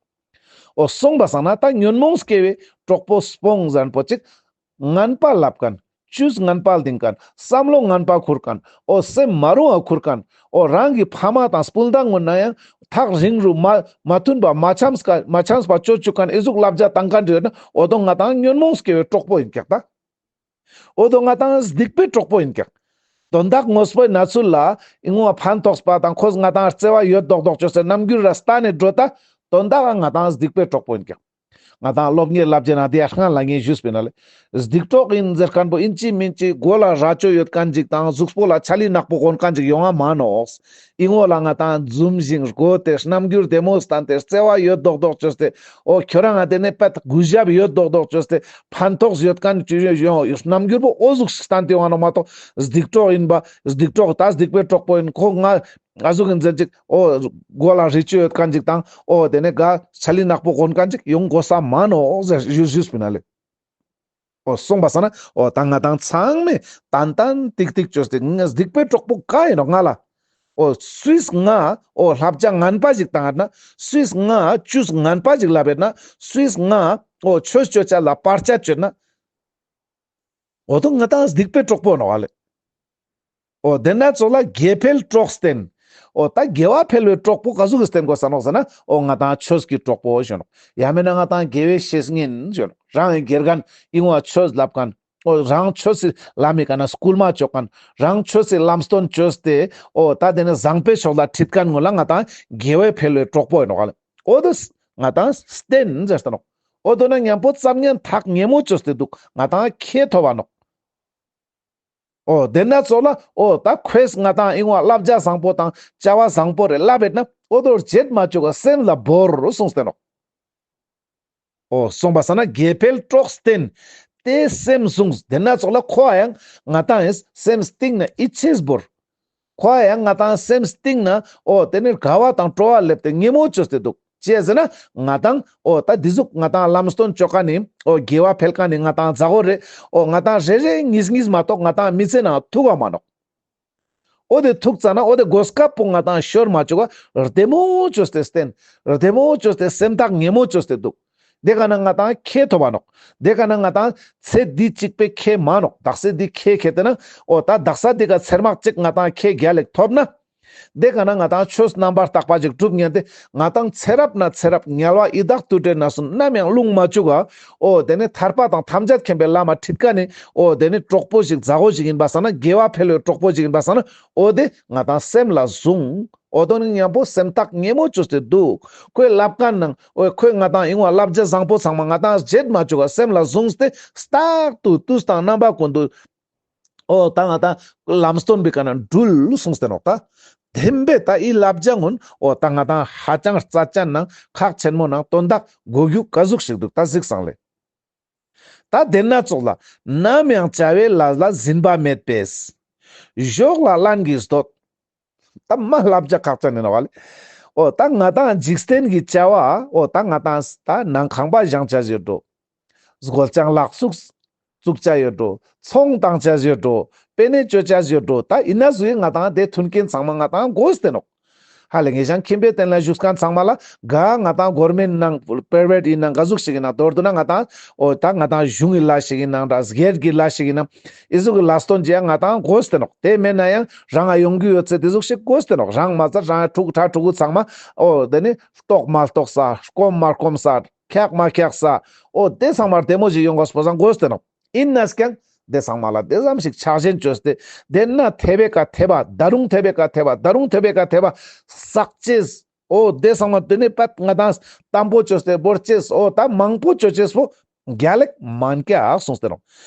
འོ་སོང་པ་སང་ན་ད་ཉོན་མོངས་སྐྱེ་བའི་གྲོགས་པོ་སྤོང་ཟེར་ན་པོ་ཅིག་ངན་པ་ལབ་མཁན། ཆོས་ངན་པ་ལྡིང་མཁན། བསམ་བློ་ངན་པ་ཁུར་མཁན། འོ་སེམས་མ་རུང་བ་ཁུར་མཁན། འོ་རང་གི་ཕ་མ་དང་སྤུན་ཟླ་ངོ་ན་ཡང་ཐག་རིང་རུ་མ་མ་མཐུན་པ་མ་འཆམས་ཀ་མ་འཆམས་པ་ཅོ་བཅུག་མཁན་ཨེ་ཟུག་ལབ་བྱ་བཏང་མཁན་རེད་ན་འོ་དོ་ང་ཏང་ཉོན་མོངས་སྐྱེ་བའི་གྲོགས་པོ་ཡིན་ཀྱག་ད། འོ་དོ་ང་ཏང་སྡིག་པའི་གྲོགས་པོ་ཡིན་ཀྱག་དོན་དག་དངོས་པོའི་གནས་ཚུལ་ལ་ཨིན་ངོ་ཕན་ཐོགས་པ་དང་ཁོས་ང་ཏང་བརྩེ་བ་ཡོད་མདོག་མདོག་ཅོས་ཏེ་རྣམ་འགྱུར་ར་ལྟ་ནས་འགྲོ་ད། དོན་དག་ང་ཏང་སྡིག་པའི་གྲོགས་པོ་ཡིན་ཀྱག་ང་ཏང་སློབ་གཉེར་ལབ་ཅེ་ན་དེ་ཡ་སྔན་ལ་ངས་ཞུས་པ་ཡིན་ན་ལེ། སྡིག་གྲོགས་ཡིན་ཟེར་མཁན་པོ་ཨིན་ཅི་མིན་ཅི་མགོ་ལ་རྭ་ཅོ་ཡོད་མཁན་ཅིག་དང་གཟུགས་པོ་ལ་ཆ་ལི་ནག་པོ་གོན་མཁན་ཅིག་ཡོང་ང་མ་ནོག་ཨིན་ངོ་ལ་ང་ཏང་འཛུམ་ཞིང་དགོད་དེ་རྣམ་འགྱུར་བདེ་མོ་བསྟན་ཏེ་བརྩེ་བ་ཡོད་མདོག་མདོག་ཅོས་ཏེ་འོ་ཁྱོ་རང་ང་དེ་ནས་པད་གུས་ཞབས་ཡོད་མདོག་མདོག་ཅོས་ཏེ་ཕན་ཐོགས་ཡོད་མཁན་ཅིག་ཡོང་རྣམ་འགྱུར་པོ་འོ་ཟུག་ཞིག་བསྟན་ཏེ་ཡོང་ང་ནོག་མ་གཏོགས་སྡིག་གྲོགས་ཡིན་པ་སྡིག་གྲོགས་ད་སྡིག་པའི་གྲོགས་པོ་ཡིན་ཁོ་ང་ཨ་ཟུག་ཡིན་ཟེར་ཅིག་འོ་མགོ་ལ་རྭ་ཅོ་ཡོད་མཁན་ཅིག་དང་འོ་དེ་ནས་ག་ཆ་ལི་ནག་པོ་གོན་མཁན་ཅིག་ཡོང་དགོས་ས་མ་ནོག་ཟེར་ཞུས་ཞུས་པ་ཡིན་ན་ལེ། འོ་སོང་པ་སང་ན་འོ་ད་ང་ཏང་ཚང་མས་ཏན་ཏན་ཏིག་ཏིག་ཅོས་ཏེ་ང་སྡིག་པའི་གྲོགས་པོ་ག་ཡིན་ནོག་ང་ལ། འོ་སུས་ང་འོ་བསླབ་བྱ་ངན་པ་ཞིག་བཏང་ཡོད་ན། སུས་ང་ཆོས་ངན་པ་ཞིག་ལབ་ཡོད་ན། སུས་ང་འོ་ཆོས་ཅོ་ཅེས་ལ་བར་ཆད་ཅོ་ཡོད་ན། འོ་དོ་ང་ཏང་སྡིག་པའི་གྲོགས་པོ་ནོག་ལེ། འོ་དེ་ན་ཙོགས་ལ་དགེ་འཕེལ་གྲོགས་བསྟེན། འོ་ད་དགེ་བ་འཕེལ་བའི་གྲོགས་པོ་ག་ཟུག་གི་བསྟེན་དགོས་ས་ནོག་ཟེར་ན། འོ་ང་ཏང་ཆོས་ཀྱི་གྲོགས་པོ་ཞུ་ནོག་ཡང་མེད་ན་ང་ཏང་དགེ་བའི་བཤེས་གཉེན་ཞུ་ནོག་རང་གི་དགེ་རྒན་ཨིན་བ་ཆོས་ལབ་མཁན། འོ་རང་ཆོས་སི་ལམ་མི་ཀ་ན་སྐུལ་མ་ཅོ་མཁན། རང་ཆོས་སི་ལམ་སྟོན་ཅོས་ཏེ་འོ་ད་དེ་ནི་བཟང་པོའི་ཕྱོགས་ལ་ཁྲིད་མཁན་ངོ་ལ་ང་ཏང་དགེ་བའི་འཕེལ་བའི་གྲོགས་པོ་ཨིན་ནོག་ལེ། འོ་དེ་ང་ཏང་བསྟེན་ཟེར་ཏེ་ནོག། འོ་དོ་ན་མཉམ་པོ་ཙམ་ཉན་ཐག་ཉེ་མོ་ཅོས་ཏེ་འདུག། ང་ཏང་ཁེ་ཐོབ་བ་ནོག། འོ་དེ་ན་ཙོགས་ལ་འོ་ད་ཁོས་ང་ཏང་ཨིན་བ་བསླབ་བྱ་བཟང་པོ་དང་བྱ་བ་བཟང་པོ་རེ་བསླབ་ཡོད་ན་འོ་དོ་བརྗེད་མ་ཅུག་ག་སེམས་ལ་བོར་གསུངས་ཏེ་ནོག། འོ་གསུངས་པ་སང་ན་དགེ་འཕེལ་གྲོགས་བསྟེན། དེ་སེམས་བཟུང་། དེ་ན་ཙོགས་ལ་ཁོ་ཡང་ང་ཏང་ཡིས་སེམས་གཏིང་ན་ཡིད་ཆེས་བོར། ཁོ་ཡང་ང་ཏང་སེམས་གཏིང་ན་འོ་དེ་ནི་དགའ་བ་དང་སྤྲོ་བ་སླེབས་ཏེ་ཉེ་མོ་ཅོས་ཏེ་འདུག། ཅི་ཟེར་ན་ང་ཏང་འོ་ད་འདི་ཟུག་ང་ཏང་ལམ་སྟོན་ཅོ་མཁན་ནི་འོ་དགེ་བ་འཕེལ་མཁན་ནི་ང་ཏང་མཛའ་བོ་རེ་འོ་ང་ཏང་རེ་རེ་གཉིས་གཉིས་མ་གཏོགས་ང་ཏང་མི་ཚེ་ནང་ཐུག་ག་མ་ནོག། འོ་དེ་ཐུག་ཙ་ན་འོ་དེ་གོ་སྐབས་པོ་ང་ཏང་ཤོར་མ་ཅུག་ག་བདེ་མོ་ཅོས་ཏེ་བསྟེན། བདེ་མོ་ཅོས་ཏེ་སེམས་ཐག་ཉེ་མོ་ཅོས་ཏེ་འདུག། དེ་ཀ་ན་ང་ཏང་ཁེ་ཐོབ་བ་ནོག། དེ་ཀ་ན་ང་ཏང་ཚེ་འདི་གཅིག་པའི་ཁེ་མ་ནོག། དག་ས་འདི་ཁེ་ཁེ་ཏེ་ན་འོ་ད་དག་ས་འདི་ཀ་ཚེར་མ་གཅིག་ང་ཏང་ཁེ་རྒྱལ་ལེགས་ཐོབ་ན། དེ་ཀ་ན་ང་ཏང་ཆོས་རྣམ་པར་དག་པ་ཅིག་སྒྲུབ་ཉན་ཏེ་ང་ཏང་ཚེ་རབས་ན་ཚེ་རབས་དམྱལ་བ་ཡི་དྭགས་དུད་འགྲོའི་ནང་སུ་ནམ་ཡང་ལྷུང་མ་ཅུག་ག། འོ་དེ་ནི་ཐར་པ་དང་ཐམས་ཅད་མཁྱེན་པའི་ལམ་མ་ཁྲིད་མཁན་ནི་འོ་དེ་ནི་གྲོགས་པོ་ཞིག་མཛའ་བོ་ཞིག་ཡིན་པ་སང་ན་དགེ་བ་འཕེལ་བའི་གྲོགས་པོ་ཞིག་ཡིན་པ་སང་ན་འོ་དེ་ང་ཏང་སེམས་ལ་བཟུང་། འོ་དོ་ནི་མཉམ་པོ་སེམས་ཐག་ཉེ་མོ་ཅོས་ཏེ་འདུག། ཁོས་ལབ་མཁན་ནང་འོ་ཁོས་ང་ཏང་ཨིན་བ་བསླབ་བྱ་བཟང་པོ་ཚང་མ་ང་ཏང་བརྗེད་མ་ཅུག་ག་སེམས་ལ་བཟུང་སྟེ་རྟག་ཏུ་དུས་དང་རྣམ་པ་ཀུན་ཏུ་འོ་ད་ང་ཏང་ལམ་སྟོན་པའི་ཀ་ན་འགྲུལ་གསུངས་ཏེ་ནོག་ད། བདེན་པའི་ད་འི་བསླབ་བྱ་ངོ་འོ་ད་ང་ཏང་ཧ་ཅང་རྩ་ཅན་ནང་ཁག་ཆེན་མོ་ནང་དོན་དག་གོ་རྒྱུ་ག་ཟུག་ཞིག་འདུག་ད་གཟིགས་སང་ལེ། ད་དེ་ན་ཙོགས་ལ་ནམ་ཡང་བྱ་བའི་ལས་ལ་ཟིན་པ་མེད་པས། གཞོགས་ལ་ལྷན་གྱིས་འདོད། ད་མ་བསླབ་བྱ་ཁག་ཅན་ནི་ནོག་ལེ། འོ་ད་ང་ཏང་འཇིག་རྟེན་གྱི་བྱ་བ་འོ་ད་ང་ཏང་ད་ནང་ཁང་པ་བཞེངས་བྱ་ཡོད་འགྲོ། སྒོ་ལྕང་ལག་བཙུགས་བཙུགས་བྱ་ཡོད་འགྲོ། ཚོང་བཏང་བྱ་ཡོད་འགྲོ། པེ་ནེ་ཅོ་བྱ་ཡོད་འགྲོ། ད་ཨིན་ན་ཟུག་ང་ཏང་དེ་མཐུན་རྐྱེན་ཚང་མ་ང་ཏང་དགོས་ཏེ་ནོག། ཧ་ལེ་ངེ་ཞང་ཁྱིམ་པའི་རྟེན་ལ་བཞུགས་མཁན་ཚང་མ་ལ་ག་ང་ཏང་གོར་མེན་ནང་པ་རའི་ཝེཊ་ཡིན་ནང་ག་ཟུག་ཞིག་ཡིན་ནང་མདོར་བསྡུ་ན་ང་ཏང་འོ་ད་ང་ཏང་གཞུང་གི་ལས་ཞིག་ཡིན་ནང་འདྲ་སྒེར་གྱི་ལས་ཞིག་ཡིན་ནང་ཨི་ཟུག་གི་ལས་དོན་བྱེད་ཡ་ང་ཏང་དགོས་ཏེ་ནོག། དེ་མེད་ན་ཡང་རང་ང་ཡོང་རྒྱུ་ཡོད་ཚེ་དེ་ཟུག་ཞིག་དགོས་ཏེ་ནོག། རང་མ་ཚད་རང་ཕྲུ་གུ་ཕྲུ་གུ་ཚང་མ་འོ་དེ་ནི་ལྟོགས་མ་ལྟོགས་ས་སྐོམ་མ་སྐོམ་ས་འཁྱག་མ་འཁྱག་ས་འོ་དེ་ཚང་མ་བདེ་མོ་ཞིག་ཡོང་དགོས་པ་སང་དགོས་ཏེ་ནོག། ཨིན་ན་ཀྱང་དེ་ཚང་མ་ལ་དེ་ཙམ་ཞིག་ཆགས་ཞེན་བཅོས་ཏེ་དེ་ན་ཐེ་བའི་ཀ་ཐེ་བ་ད་རུང་ཐེ་བའི་ཀ་ཐེ་བ་ད་རུང་ཐེ་བའི་ཀ་ཐེ་བ་བསགས་ཅེས། འོ་དེ་ཚང་མ་དེ་ནི་པད་ང་ཏང་དམ་པོ་བཅོས་ཏེ་བོར་ཅེས་འོ་ད་མང་པོ་བཅོ་ཅེས་པོ་རྒྱལ་ལེགས་མན་ཀྱག་གསུངས་ཏེ་ནོག།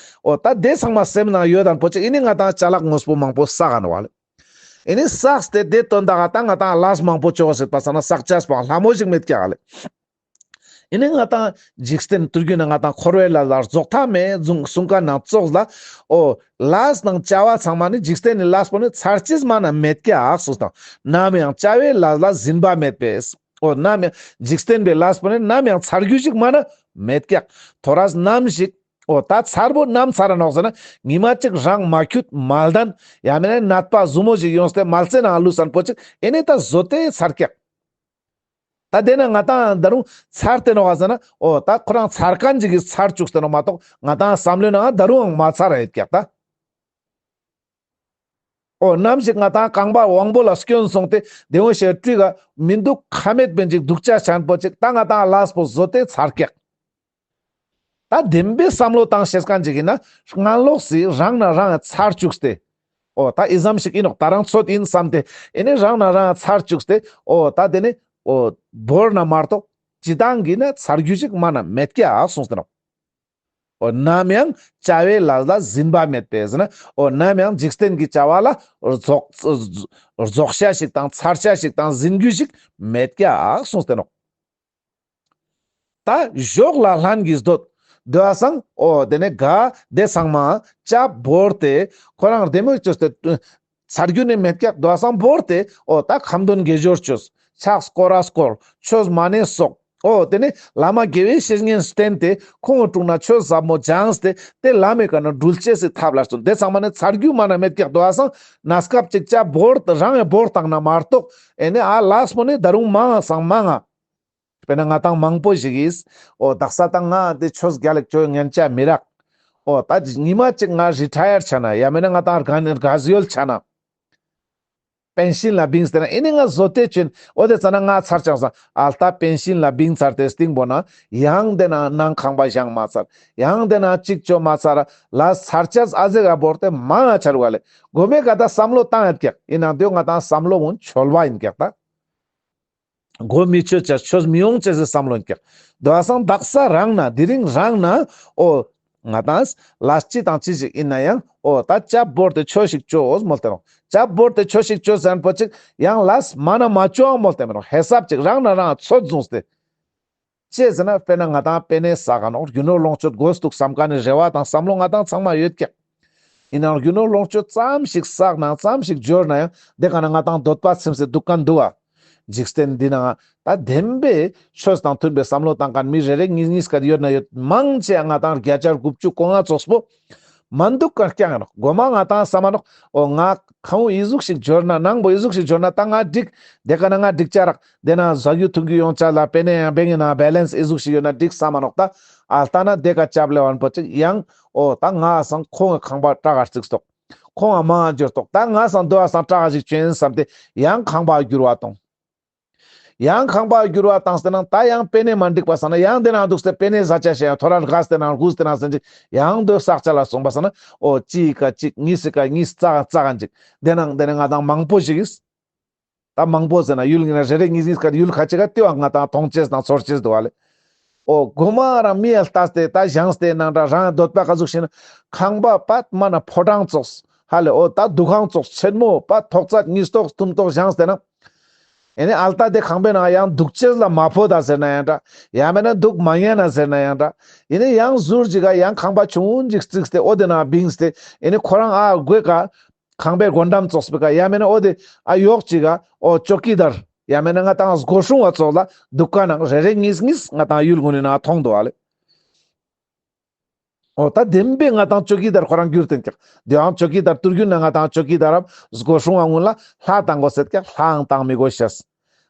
འོ་ད་དེ་ཚང་མ་སེམས་ནང་ཡོད་དང་པོ་ཅིག་ཨིན་ནི་ང་ཏང་ཅ་ལག་དངོས་པོ་མང་པོ་བསགས་ནོག་ལེ། ཨིན་ནི་བསགས་ཏེ་དེ་དོན་དག་ད་ང་ཏང་ལས་མང་པོ་བཅོ་བ་ཟེར་པ་སང་ན་བསགས་ཅེས་པོ་ལྷ་མོ་ཞིག་མེད་ཀྱག་ལེ། ཨིན་ནི་ང་ཏང་འཇིག་རྟེན་དུར་རྒྱུད་ན་ང་ཏང་འཁོར་བའི་ལས་ལ་རྫོགས་མཐའ་མེད་གསུང་མཁན་ནང་ཙོགས་ལ་འོ་ལས་དང་བྱ་བ་ཚང་མ་ནི་འཇིག་རྟེན་ནི་ལས་པོ་ནི་ཚར་ཅེས་མ་ན་མེད་ཀྱག་གསུངས་དང་། ནམ་ཡང་བྱ་བའི་ལས་ལ་ཟིན་པ་མེད་པས། འོ་ནམ་ཡང་འཇིག་རྟེན་པའི་ལས་པོ་ནི་ནམ་ཡང་ཚར་རྒྱུ་ཞིག་མ་ན་མེད་ཀྱག། ཐོ་རས་ནམ་ཞིག་འོ་ད་ཚར་བོ་ནམ་ཚར་ར་ནོག་ཟེར་ན་ཉི་མ་གཅིག་རང་མ་ཁྱུད་མ་ལྡན་ཡང་མེན་ན་ནད་པ་ཟུ་མོ་ཞིག་ཡོངས་ཏེ་མལ་རྩེ་ནང་ལུས་སན་པོ་ཅིག་ཨིན་ནི་ད་བཟོ་སྟེ་ཚར་ཀྱག། ད་དེ་ན་ང་ཏང་ད་རུང་ཚར་ཏེ་ནོག་ག་ཟེར་ན་འོ་ད་ཁོ་རང་ཚར་མཁན་ཅིག་གི་ཚར་བཅུག་སྟེ་ནོག་མ་གཏོགས་ང་ཏང་བསམ་བློའི་ནང་ད་རུང་མ་ཚར་ར་ཡོད་ཀྱག་ད། འོ་ནམ་ཞིག་ང་ཏང་རྐང་པ་དབང་པོ་ལ་སྐྱོན་སོང་སྟེ་དེ་འོ་ཞེས་སྤྲུལ་ག་མི་འདུག་ཁ་མེད་པན་ཅིག་འདུག་ཅ་ཆན་པོ་ཅིག་ད་ང་ཏང་ལས་པོ་བཟོ་སྟེ་ཚར་ཀྱག། ད་བདེན་པའི་བསམ་བློ་བཏང་ཤེས་མཁན་ཅིག་ཡིན་ན་སྔ་ལོགས་སི་རང་ན་རང་ཚར་བཅུག་སྟེ། འོ་ད་ཨི་ཙམ་ཞིག་ཨིན་ནོག་ད་རང་ཚོད་ཨིན་བསམ་སྟེ་ཨིན་ནི་རང་ན་རང་ཚར་བཅུག་སྟེ་འོ་ད་དེ་ནི་འོ་བོར་ན་མ་གཏོགས་ཅི་དང་གི་ན་ཚར་རྒྱུ་ཞིག་མ་ན་མེད་ཀྱག་གསུངས་ཏེ་ནོག། འོ་ནམ་ཡང་བྱ་བའི་ལས་ལ་ཟིན་པ་མེད་པས་ཟེར་ན་འོ་ནམ་ཡང་འཇིག་རྟེན་གྱི་བྱ་བ་ལ་རྫོགས་རྫོགས་ཤ་ཞིག་དང་ཚར་ཤ་ཞིག་དང་ཟིན་རྒྱུ་ཞིག་མེད་ཀྱག་གསུངས་ཏེ་ནོག། ད་གཞོགས་ལ་ལྷན་གྱིས་འདོད། དེ་བ་སང་འོ་དེ་ནས་ག་དེ་ཚང་མ་ཅབ་བོར་ཏེ་ཁོ་རང་བདེ་མོ་བཅོས་ཏེ་ཚར་རྒྱུ་ནི་མེད་ཀྱག། དེ་བ་སང་བོར་ཏེ་འོ་ད་ཁ་འདོན་དགེ་སྦྱོར་བཅོས། ཕྱག་སྐོར་ར་སྐོར། ཆོས་མ་ཎི་སོགས། འོ་དེ་ནས་བླ་མ་དགེ་བའི་བཤེས་གཉེན་བསྟེན་ཏེ་ཁོང་དྲུང་ན་ཆོས་ཟབ་མོ་སྦྱངས་ཏེ་དེ་བླ་མའི་ཀ་ན་འགྲུལ་ཅེས་སི་ཐབས་ལ་བརྩོན། དེ་ཚང་མ་ནི་ཚར་རྒྱུ་མ་ན་མེད་ཀྱག། དེ་བ་སང་གནས་སྐབས་ཅིག་ཅབ་བོར་རང་ཡང་བོར་བཏང་ན་མ་གཏོགས་ཨེ་ནས་ཨ་ལས་པོ་ནི་ད་རུང་མང་ང་སང་མང་ང་། དཔེར་ན་ང་ཏང་མང་པོ་ཞིག་གིས་འོ་དག་ས་ད་ང་དེ་ཆོས་རྒྱལ་ལ་ཅོ་ཉན་ཅ་མི་རག། འོ་ད་ཉི་མ་གཅིག་ང་རི་ཊ་ཡར་ཆ་ན་ཡང་མེད་ན་ང་ཏང་རྒན་རྒས་ཡོལ་ཆ་ན། པེན་ཤིན་ལ་བིངས་ཏེ་ན་ཨེ་ནི་ང་བཟོ་ལྟས་ཅོ་ཡིན། འོ་དེ་ཙ་ན་ང་ཚར་ཅག་སང་ཨ་ལྟ་པེན་ཤིན་ལ་བིངས་ཚར་ཏེ་སྟིང་པོ་ན་ཡང་དེ་ན་ནང་ཁང་པ་བཞེངས་མ་ཚར། ཡང་དེ་ན་གཅིག་ཅོ་མ་ཚར། ལ་ཚར་ཅག་ཨ་ཟེ་ག་བོར་ཏེ་མང་ང་ཆར་བ་ལེ། གོ་མེ་ག་ད་བསམ་བློ་བཏང་ཡོད་ཀྱག། ཡིན་ནའང་དེ་ང་ཏང་བསམ་བློ་འོན་འཆོལ་བ་ཡིན་ཀྱག་ད། གོ་མི་ཆོད་ཅེས་ཆོས་མི་ཡོང་ཅེས་སི་བསམ་བློ་ཡིན་ཀྱག། དོ་ཨ་སང་དག་ས་རང་ན་དེ་རིང་རང་ན་འོ་ང་ཏང་ལ་ཅི་དང་ཅི་ཞིག་ཡིན་ན་ཡང་འོ་ད་ཅབ་བོར་ཏེ་ཆོས་ཤིག་ཅོས་མོལ་ཏེ་རོ། ཅབ་བོར་ཏེ་ཆོས་ཤིག་ཅོས་ཟེར་མཁན་པོ་ཅིག་ཡང་ལས་མ་ན་མ་ཅོ་འང་མོལ་ཏེ་མི་རོ། ཧེ་སབ་ཅིག་རང་ན་རང་ཚོད་བཟུང་སྟེ། ཅི་ཟེར་ན་དཔེར་ན་ང་ཏང་པེ་ནེ་བསགས་ནོག། རྒྱུ་ནོར་ལོངས་སྤྱོད་དགོས་འདུག་བསམ་མཁན་ནི་རེ་བ་དང་བསམ་བློ་ང་ཏང་ཚང་མ་ཡོད་ཀྱག། ཡིན་ནའང་རྒྱུ་ནོར་ལོངས་སྤྱོད་ཙམ་ཞིག་བསགས་ནའང་ཙམ་ཞིག་འབྱོར་ན་ཡང་དེ་ཀ་ན་ང་ཏང་འདོད་པ་ཚིམས་སེ་འདུག་མཁན་འདུག་ཨ། འཇིག་རྟེན་འདི་ན་ད་བདེན་པའི་ཆོས་དང་མཐུན་པའི་བསམ་བློ་བཏང་མཁན་མི་རེ་རེ་གཉིས་གཉིས་ཀ་ཡོད་ན་ཡོད། མང་ཆེ་ང་ཏང་བརྒྱ་ཆ་དགུ་བཅུ་གོ་ལྔ་ཙོགས་པོ་མ་འདུག་མཁན་རྐྱང་ཡིན་ནོག། གོ་མ་ང་ཏང་བསམ་མ་ནོག། འོ་ང་ཁང་བུ་ཨི་ཟུག་ཞིག་འབྱོར་ན་ནང་པོ་ཨི་ཟུག་ཞིག་འབྱོར་ན་ད་ང་འགྲིག། དེ་ཀ་ན་ང་འགྲིག་ཅ་རག། དེ་ན་ཟ་རྒྱུ་འཐུང་རྒྱུ་ཡོང་ཅ་ལ་པེ་ནེ་ཡང་བེང་ན་བེ་ལེན་སི་ཨི་ཟུག་ཞིག་ཡོད་ན་འགྲིག་བསམ་མ་ནོག། ད་ཨ་ལྟ་ན་དེ་ཀ་ཅབ་ལེ་བན་པོ་ཅིག་ཡང་འོ་ད་ང་སང་ཁོང་གི་ཁང་པ་ཀྲག་ག་རྩིགས་ཏོག། ཁོང་ང་མང་ང་འབྱོར་ཏོག། ད་ང་སང་དོ་ཨ་སང་ཀྲག་ག་ཞིག་ཅོ་ཡིན་བསམ་སྟེ་ཡང་ཁང་པ་འགྱུར་བ་གཏོང་། ཡང་ཁང་པ་འགྱུར་བ་བཏང་སྟེ་ན་ད་ཡང་པེ་ནེ་མ་འགྲིག་པ་སང་ན་ཡང་དེ་ན་འདུག་སྟེ་པེ་ནེ་ཟ་ཅ་ཞེ་ཡང་ཐོ་ར་དགའ་སྟེ་ན་དགུ་སྟེ་ན་སེན་ཅིག་ཡང་དོ་བསགས་ཅ་ལ་སོང་པ་སང་ན་འོ་ཅི་ཀ་ཅིག་ཉིས་སི་ཀ་ཉིས་ཙག་ཙག་ཅིག་དེ་ན་དེ་ན་ང་ཏང་མང་པོ་ཞིག་ཡིན། ད་མང་པོ་ཟེར་ན་ཡུལ་ངེ་ན་རེ་རེ་གཉིས་གཉིས་ཀ་ཡུལ་ཁ་ཅིག་ག་ལྟེ་བ་ང་ཏང་མཐོང་ཅེས་དང་ཚོར་ཅེས་འདུག་བ་ལེ། འོ་གོ་མ་རང་མི་ཡ་ལྟ་སྟེ་ད་བཞེངས་ཏེ་ནང་འདྲ་རང་འདོད་པ་ག་ཟུག་ཤེས་ན་ཁང་པ་པད་མ་ན་ཕོ་བྲང་ཙོགས་ཧ་ལེ། འོ་ད་འདུ་ཁང་ཙོགས་ཆེན་མོ་པད་ཐོག་ཚད་གཉིས་ཐོག་གསུམ་ཐོག་བཞེངས་ཏེ་ན། ཨེ་ནི་ཨལ་ཏ་དེ་ཁང་པའི་ནང་ཡང་འདུག་ཅེས་ལ་མ་ཕོད་ད་ཟེར་ན་ཡང་འདྲ། ཡང་མེད་ན་འདུག་མ་ཉན་ན་ཟེར་ན་ཡང་འདྲ། ཡིན་ནི་ཡང་ཟུར་ཅིག་ག་ཡང་ཁང་པ་ཆུང་ངུན་ཅིག་བརྩིགས་ཏེ་འོ་དེ་ན་བིངས་ཏེ་ཨེ་ནི་ཁོ་རང་ཨ་དགོས་ཀ་ཁང་པའི་སྒོ་འགྲམ་ཙོགས་པོའི་ཀ་ཡང་མེད་ན་འོ་དེ་ཨ་ཡོག་ཅིག་ག་འོ་ཅོ་ཀི་དར་ཡང་མེད་ན་ང་ཏང་སྒོ་སྲུང་བ་ཙོགས་ལ་འདུག་ཀ་ནང་རེ་རེ་གཉིས་གཉིས་ང་ཏང་ཡུལ་ངོ་ནས་ན་མཐོང་འདུག་ཨ་ལེ། འོ་ད་བདེན་པའི་ང་ཏང་ཅོ་ཀི་དར་ཁོ་རང་གྱུར་ཏེན་ཀྱག། དེའང་ཅོ་ཀི་དར་ཏུར་གྱུར་ན་ང་ཏང་ཅོ་ཀི་དར་རམ་སྒོ་སྲུང་བ་ངུན་ལ་ལྷ་བཏང་དགོས་ཟེར་ཀྱག། ལྷའང་བཏང་མི་དགོས་ཤེས།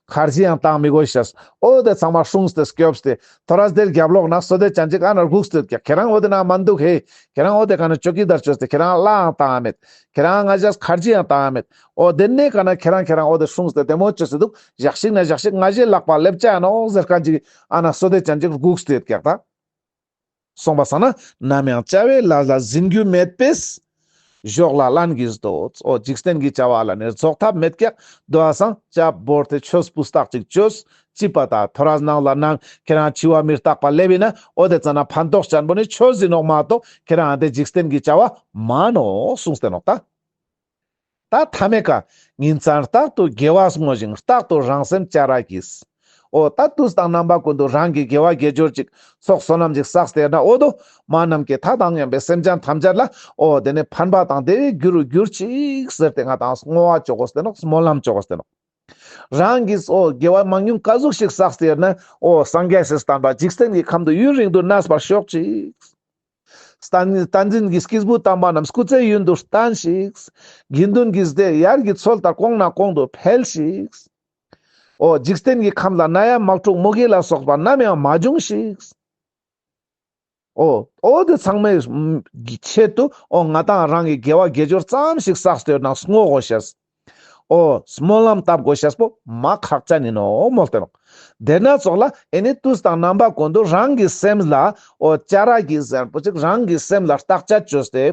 ཁར་ཇི་ཡང་བཏང་མི་དགོས་ཤེས། འོ་དེ་ཚང་མ་སྲུངས་ཏེ་སྐྱོབས་ཏེ་ཐོ་རས་དེར་རྒྱབ་ལོག་ན་སོ་དེ་ཅན་ཅིག་ཨ་ན་སྒུགས་ཏེ་ཡོད་ཀྱག། ཁྱེད་རང་འོ་དེ་ན་མ་འདུག་ཧེ། ཁྱེད་རང་འོ་དེ་ག་ན་ཅོ་ཀི་དར་བཅོས་ཏེ་ཁྱེད་རང་ལྷའང་བཏང་མེད། ཁྱེད་རང་ང་ཞས་ཁར་ཇི་ཡང་བཏང་མེད། འོ་དེ་ནས་ག་ན་ཁྱེད་རང་ཁྱེད་རང་འོ་དེ་སྲུངས་ཏེ་དེ་མོ་བཅོས་ཏེ་འདུག། ཞག་ཞིག་ན་ཞག་ཞིག་ང་ཞའི་ལག་པ་སླེབས་ཅ་ནོག་ཟེར་མཁན་ཅིག་ཨ་ན་སོ་དེ་ཅན་ཅིག་སྒུགས་ཏེ་ཡོད་ཀྱག་ད། སོང་པ་སང་ན་ནམ་ཡང་བྱ་བའི་ལས་ལ་ཟིན་རྒྱུ་མེད་པས། གཞོགས་ལ་ལན་གྱིས་ལྡོག། འོ་འཇིག་རྟེན་གྱི་བྱ་བ་ལ་ནི་རྫོགས་ཐབས་མེད་ཀྱག། དོ་ཨ་སང་ཅབ་བོར་ཏེ་ཆོས་སྤུས་དག་ཅིག་བཅོས། ཅི་པ་ད་ཐོ་རས་ནང་ལ་ནང་ཁྱེད་རང་འཆི་བ་མི་རྟག་པ་སླེབས་ཡིན་ན་འོ་དེ་ཙ་ན་ཕན་ཐོགས་ཅན་པོ་ནི་ཆོས་ཟིན་ནོག་མ་གཏོགས་ཁྱེད་རང་དེ་འཇིག་རྟེན་གྱི་བྱ་བ་མ་ནོག་གསུངས་ཏེ་ནོག་ད། ད་ཐ་མའི་ཀ་ཉིན་མཚན་རྟག་ཏུ་དགེ་བ་བསྔོ་ཞིང་རྟག་ཏུ་རང་སེམས་བྱ་ར་གྱིས། འོ་ད་དུས་དང་རྣམ་པ་ཀུན་ཏུ་རང་གི་དགེ་བ་དགེ་སྦྱོར་ཅིག་ཚོགས་བསོད་ནམས་ཅིག་བསགས་ཏེ་ཡོད་ན་འོ་དོ་མ་ནམ་མཁའི་མཐའ་དང་མཉམ་པའི་སེམས་ཅན་ཐམས་ཅད་ལ་འོ་དེ་ནི་ཕན་པ་དང་བདེ་བའི་རྒྱུ་རུ་གྱུར་ཅིག་ཟེར་ཏེ་ང་ཏང་བསྔོ་བ་ཅོ་དགོས་ཏེ་ནོག། སྨོན་ལམ་ཅོ་དགོས་ཏེ་ནོག། རང་གིས་འོ་དགེ་བ་མང་ཉུང་ག་ཟུག་ཞིག་བསགས་ཏེ་ཡོད་ན་འོ་སངས་རྒྱས་སི་བསྟན་པ་འཇིག་རྟེན་གྱི་ཁམས་དུ་ཡུན་རིང་དུ་གནས་པར་ཤོག་ཅིག། བསྟན་བསྟན་འཛིན་གྱི་སྐྱེས་བུ་དམ་པ་རྣམས་སྐུ་ཚེ་ཡུན་དུ་བརྟན་ཞིག། དགེ་འདུན་གྱི་སྡེ་དབྱར་གྱི་ཚོལ་ལྟར་གོང་ནས་གོང་དུ་འཕེལ་ཞིག། འོ་འཇིག་རྟེན་གྱི་ཁམས་ལ་ནད་ཡམས་དམག་འཁྲུག་མུ་གེ་ལ་སོགས་པ་ནམ་ཡང་མ་འབྱུང་ཞིག། འོ་འོ་དེ་ཚང་མའི་ཆེད་དུ་འོ་ང་ཏང་རང་གི་དགེ་བ་དགེ་སྦྱོར་ཙམ་ཞིག་བསགས་ཏེ་ཡོད་ན་བསྔོ་དགོས་ཤེས། འོ་སྨོན་ལམ་བཏབ་དགོས་ཤེས་པོ་མ་ཁག་ཅན་ཡིན་ནོག་མོལ་ཏེ་ནོག། དེ་ན་ཙོགས་ལ་ཨེ་ནི་དུས་དང་རྣམ་པ་ཀུན་ཏུ་རང་གི་སེམས་ལ་འོ་བྱ་ར་གྱིས་ཟེར་པོ་ཅིག་རང་གི་སེམས་ལ་བརྟག་དཔྱད་བཅོས་ཏེ་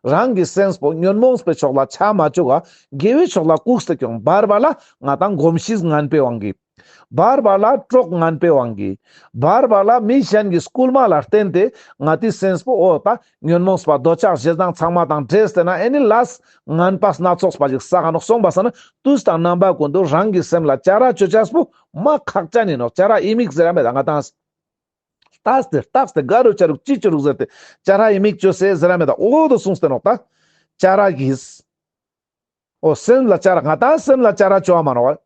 རང་གི་སེམས་པོ་ཉོན་མོངས་པའི་ཕྱོགས་ལ་ཆ་མ་བཅུག་ག་དགེ་བའི་ཕྱོགས་ལ་བཀུག་སྟེ་ཀྱང་བར་བར་ལ་ང་ཏང་གོམས་གཤིས་ངན་པའི་དབང་གིས། བར་བར་ལ་གྲོགས་ངན་པའི་དབང་གིས། བར་བར་ལ་མི་གཞན་གྱི་སྐུལ་མ་ལ་བརྟེན་ཏེ་ང་ཏིའི་སེམས་པོ་འོ་ད་ཉོན་མོངས་པ་འདོད་ཆགས་ཞེ་སྡང་ཚང་མ་དང་འདྲེས་ཏེ་ན་ཨེ་ནི་ལས་ངན་པ་སྣ་ཚོགས་པ་ཞིག་བསགས་ནོག། སོང་པ་སང་ན་དུས་དང་རྣམ་པ་ཀུན་ཏུ་རང་གི་སེམས་ལ་བྱ་ར་བཅོ་ཅེས་པོ་མ་ཁག་ཅན་ཡིན་ནོག། བྱ་ར་ཡི་མིག་ཟེར་ར་མེད་ད་ང་ཏང་ལྟས་ཏེ་ལྟས་ཏེ་ག་རུ་བྱ་རུག་ཅི་བཅོ་རུག་ཟེར་ཏེ་བྱ་ར་ཡི་མིག་བཅོས་སེ་ཟེར་ར་མེད་ད། འོ་དོ་གསུངས་ཏེ་ནོག་ད། བྱ་ར་གྱིས། འོ་སེམས་ལ་བྱ་ར་ང་ཏང་སེམས་ལ་བྱ་ར་བཅོ་བ་མ་ནོག།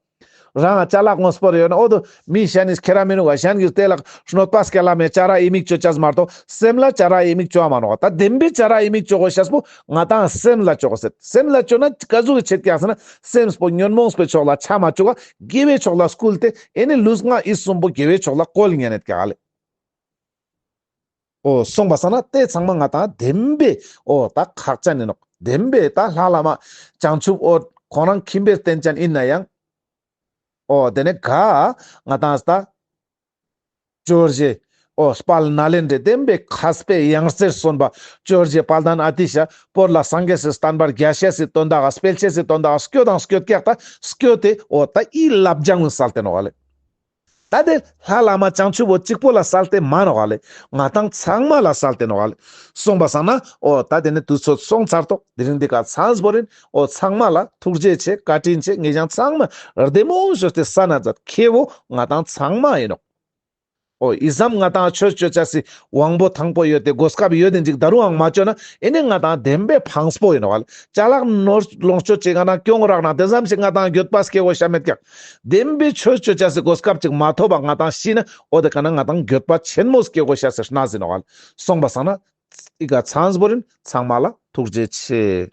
རང་ཅ་ལག་དངོས་པོ་རེ་ཡོད་ན་འོ་དོ་མི་གཞན་ནི་ཁྱེར་ར་མི་ནུག་ག། གཞན་གྱི་དེ་ལ་གནོད་པ་སྐྱེལ་ལ་མེད་བྱ་ར་ཡི་མིག་བཅོ་ཅེས་མ་གཏོགས་སེམས་ལ་བྱ་ར་ཡི་མིག་བཅོ་བ་མ་ནོག་ག། ད་བདེན་པའི་བྱ་ར་ཡི་མིག་བཅོ་དགོས་ཤེས་པོ་ང་ཏང་སེམས་ལ་བཅོ་དགོས་ཟེར། སེམས་ལ་བཅོ་ན་ག་ཟུག་གི་ཆེད་ཀྱག་ཟེར་ན་སེམས་པོ་ཉོན་མོངས་པའི་ཕྱོགས་ལ་ཆ་མ་བཅུག་ག་དགེ་བའི་ཕྱོགས་ལ་བསྐུལ་ཏེ་ཨེ་ནི་ལུས་ངག་ཡིད་གསུམ་པོ་དགེ་བའི་ཕྱོགས་ལ་བཀོལ་ཉན་ནེད་ཀྱག་ལེ། འོ་སོང་པ་སང་ན་དེ་ཚང་མ་ང་ཏང་བདེན་པའི་འོ་ད་ཁག་ཅན་ཡིན་ནོག། བདེན་པའི་ད་ལྷ་བླ་མ་བྱང་ཆུབ་འོ་ ཁོང་རང་ཁྱིམ་པའི་རྟེན་ཅན་ཡིན་ན་ཡང་། འོ་དེ་ནས་ག་ང་ཏང་ད་ཇོ་བོ་རྗེ། འོ་དཔལ་ནཱ་ལེནྡྲའི་བདེན་པའི་མཁས་པའི་ཡང་རྩེར་སོན་པ་ཇོ་བོ་རྗེ་དཔལ་ལྡན་ཨ་ཏི་ཤ་བོད་ལ་སངས་རྒྱས་སི་བསྟན་པ་རྒྱས་ཤེས་སི་དོན་དག་ག་སྤེལ་ཤེས་སི་དོན་དག་ག་སྐྱོད་དང་སྐྱོད་ཀྱག་ད་སྐྱོད་དེ་འོ་ད་ཨི་ལབ་ཅང་སལ་ཏེ་ནོག་ལེ། ད་དེ་ལྷ་བླ་མ་བྱང་ཆུབ་བོ་གཅིག་པོ་ལ་སལ་ཏེ་མ་ནོག་ལེ། ང་ཏང་ཚང་མ་ལ་སལ་ཏེ་ནོག་ལེ། སོང་པ་སང་ན་འོ་ད་དེ་ནས་དུས་ཚོད་སོང་ཚར་ཏོག་དེ་རིང་འདི་ཀ་ཚང་བོ་རིན། འོ་ཚང་མ་ལ་ཐུགས་རྗེ་ཆེ། བཀའ་དྲིན་ཆེ། ངེ་ཅང་ཚང་མ་བདེ་མོ་ཞོ་སྟེ་ས་ན་མཛད་མཁས་པོ་ང་ཏང་ཚང་མ་ཡིན་ནོག་འོ་ཨི་ཙམ་ང་ཏང་ཆོས་ཅོ་ཅེས་སི་དབང་པོ་ཐང་པོ་ཡོད་དེ་གོ་སྐབས་ཡོད་དེ་ཅིག་ད་རུང་ཡང་མ་ཅོ་ན་ཨེ་ནི་ང་ཏང་བདེན་པའི་ཕངས་པོ་ཡིན་ནོག་ལེ། ཅ་ལག་ནོར་ལོངས་སྤྱོད་ཅིག་ང་ཏང་གྱོང་རག་ན་དེ་ཙམ་ཞིག་ང་ཏང་འགྱོད་པ་སྐྱེ་དགོས་ཤ་མེད་ཀྱག་དེ་བོའི་ཆོས་ཅོ་ཅེས་སི་གོ་སྐབས་ཅིག་མ་ཐོབ་པ་ང་ཏང་ཤི་ན་འོ་དེ་ཀ་ན་ང་ཏང་འགྱོད་པ་ཆེན་མོ་སྐྱེ་དགོས་ཤ་ཟེར་ན་ཟིན་ནོག་ལེ། སོང་པ་སང་ན་ཨི་ཀ་ཚང་བོ་རིན། ཚང་མ་ལ་ཐུགས་རྗེ་ཆེ།